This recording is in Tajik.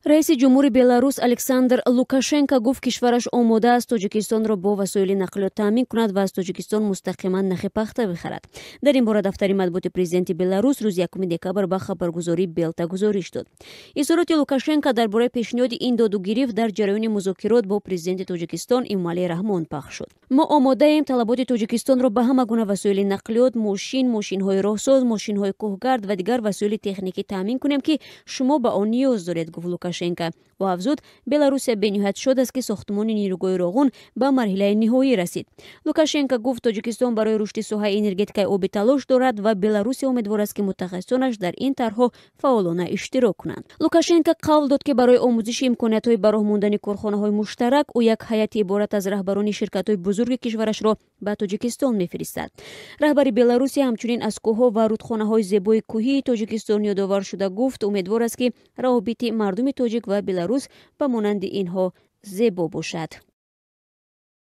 Раиси ҷумҳури Беларус Александр Лукашенко гуфт, кишвараш омода аст Тоҷикистонро бо васоили нақлиёт таъмин кунад ва аз Тоҷикистон мустақиман нахи пахта бихарад. Дар ин бора дафтари матбуоти президенти Беларус рӯзи 1 декабр ба хабаргузории Белта гузориш дод. Изҳороти Лукашенко дар бораи пешниҳоди ин додугирифт дар ҷараёни музокирот бо президенти Тоҷикистон Эмомалӣ Раҳмон пахш шуд. Мо омодаем талаботи Тоҷикистонро ба ҳама гуна васоили нақлиёт, мошин, мошинҳои роҳсоз, мошинҳои кӯҳгард ва дигар васоили техникӣ таъмин кунем, ки шумо ба он ниёз доред, гуфт Лукашенко. Ӯ афзуд, Беларусия бениҳоят шод аст, ки сохтмони нерӯгоҳи Роғун ба марҳилаи ниҳоӣ расид. Лукашенко гуфт, Тоҷикистон барои рушди соҳаи энергетикаи обӣ талош дорад ва Беларусия умедвор аст, ки мутахассисонаш дар ин тарҳҳо фаъолона иштирок кунанд. Лукашенко қавл дод, ки барои омӯзиши имкониятҳои ба роҳ мондани корхонаҳои муштарак ӯ як ҳайати иборат аз раҳбарони ширкатҳои бузурги кишварашро ба Тоҷикистон мефиристад. Раҳбари Беларусия ҳамчунин аз кӯҳҳо ва рудхонаҳои зебои кӯҳии Тоҷикистон ёдовар шуда, гуфт, умедвор аст, ки равобити мардуми тоҷик ва беларус ба монанди инҳо зебо бошад.